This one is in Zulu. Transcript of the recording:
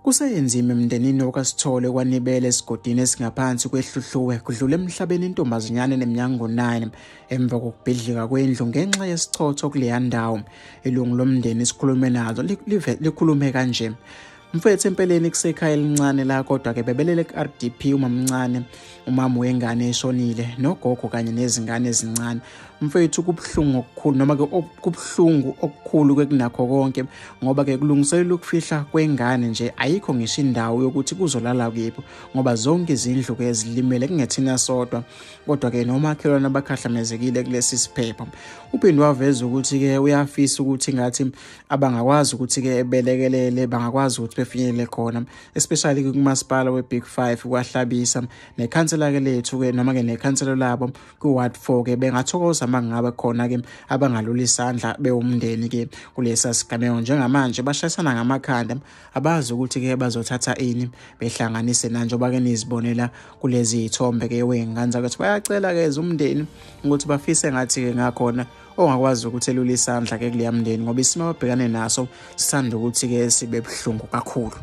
Kuseyenzima emndenini okaSithole kwaNibele esigodini esingaphansi kweHluhluwe kudlule emhlabeni intombazanyana eneminyaka ngo-9 emva kokubhidlika kwendlu ngenxa yesichotho kuleya ndawo. Ilungu lomndeni sikhulume nazo likhulume kanje. Mfethu empeleni kusekhaya elincane la, kodwa-ke bebelele ku-RDP umamncane, umama wengane eshonile, nogogo kanye nezingane ezincane. Mfethu kubuhlungu okukhulu, noma-ke kubuhlungu okukhulu kwekunakho konke, ngoba-ke kulungiselela ukufihla kwengane nje ayikho ngisho indawo yokuthi kuzolala kephi, ngoba zonke izindlu-ke zilimele kungethina sodwa, kodwa-ke nomakhelwane abakhahlamezekile kulesi siphepho. Uphinde waveza ukuthi-ke uyafisa ukuthi ngathi abangakwazi ukuthi-ke belekelele, bangakwazi ukuthi befinyelele khona, especially kumasipala we-Big Five kwaHlabisa nekhansela-ke lethu-ke, noma-ke nekhansela labo ku-Ward 4-ke bengathokoza uma ngabe khona-ke abangalula isandla bewumndeni-ke kulesa sigameko. Njengamanje bashayisana ngamakhanda, abazi ukuthi-ke bazothatha ini behlanganise na, njengoba-ke nizibonela kulezi y'thombe-ke wey'ngane zakwethu. Bayacela-ke umndeni ukuthi bafise ngathi-ke ngakhona ongakwazi ukuthi elule isandla-ke kuleya mndeni, ngoba isimo ababhekane naso sithanda ukuthi-ke sibe buhlungu kakhulu.